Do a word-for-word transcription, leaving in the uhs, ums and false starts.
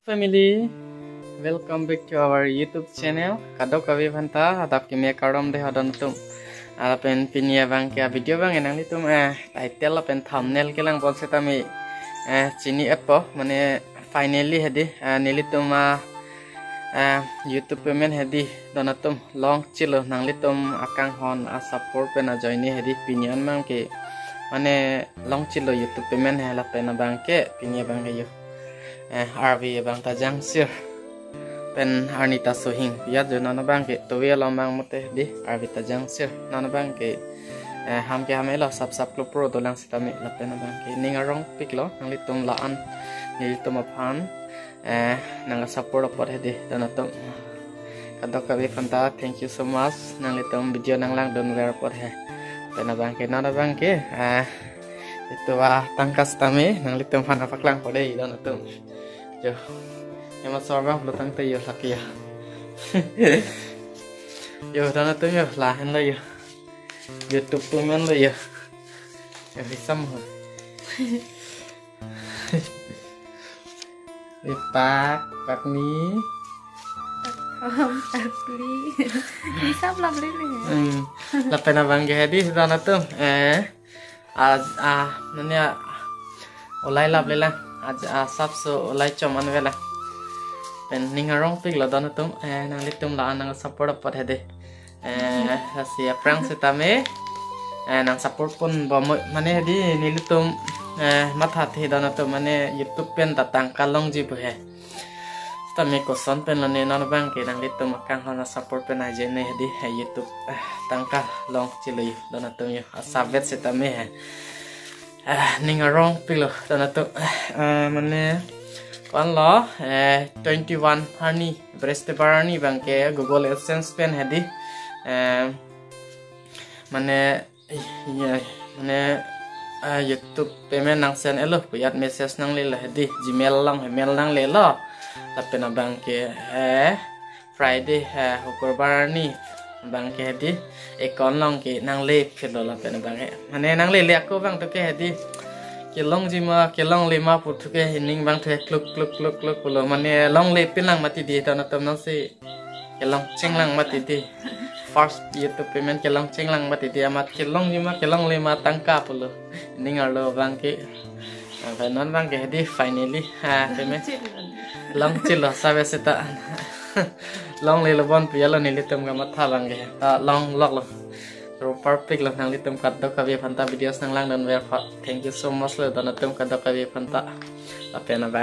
Family, welcome back to our YouTube channel. Kadokave aphanta adap keme kardom dei ho don atum. Lapen pini abang ke video abang nanglitum, eh, title lapen thumbnail kelang pon setame, eh, chini-etpo, mane finally hedi, eh, nelitum, ah, eh, YouTube payment hedi don atum longchelo, nanglitum akanghon a-support pen ajoine hedi pini an abang ke mane longchelo YouTube payment he. Lapen abang ke pini abang ke yo, eh, arve abang ta jangsir pen arni ta suhing. Ya jo non abang ke tovi along abang mate hedi arve ta jangsir. Non abang ke, eh, ham ke ham elo sap sap klopro dolang setame. Lapen abang ke ning arongpiklo nanglitum la-an nelitum aphan, eh, nang support apot hedi don atum. Kadokave aphanta thank you so much, nanglitum video nanglangdunver apot he. Lapen abang ke non abang ke, eh, itu ah tangka setame nanglitum aphan paklangpo dei don atum. Jo, ema sorba lo tangte yo lake ya. Yo don atum yo, lahenlo yo. YouTube payment lo yo. Yo, hisam ho. Ipak, pakni. Om, pakni. Hisap laple ne. Hmm. Lapen abang ke hedi don atum. Eh. Ah, ah, mane, ah, ulai laple lang. Ah, ah, sapso ulai chom an vela. Pen ning arongpiklo don atum. Eh, nanglitum la-an nang support apot hedi. Eh, lasi aphrang setame, eh, nang support ponbom, mane hedi nelitum, eh, mathathe don atum, mane YouTube pen ta tangka longji pu he. Setame koson pen lo ne non abang ke nanglitum akanghon a-support pen ajoine hedi he YouTube, eh, tangka longchelo yo don atum yo. Asavet setame he. Eh, ning arongpiklo don atum. Eh, mane vanlo, eh, twenty-one arni, Brihospatibar arni abang ke Google AdSense pen hedi, eh, mane, iya, mane, eh, YouTube payment nang send-etlo pu ajat message nanglelo hedi, Gmail along he mail nanglelo. Lapen abang ke, eh, Friday, eh, Hukurbar arni abang ke hedi account along ke nangle phitlo lapen abang ke. Mane nanglele ako abang to ke hedi kelongji ma kelongle ma pu to ke ining abang to ke kluk kluk kluk kluk pulo. Mane longle pinlang mati di don atum, nangsi kelong chinglang mati di. First YouTube payment kelong chinglang mati di, amat kelongji ma kelongle ma tangka pulo. Ining arlo abang ke. Abang non abang ke hedi finally, ha, payment longchelo save seta. Longlelo bon pu ajalo nelitum kamatha abang ke. Ta longloklo. Ro perfect lo, nanglitum kadokave aphanta videos nanglangdunver apot. Thank you so much lo don atum kadokave aphanta. Lapen abang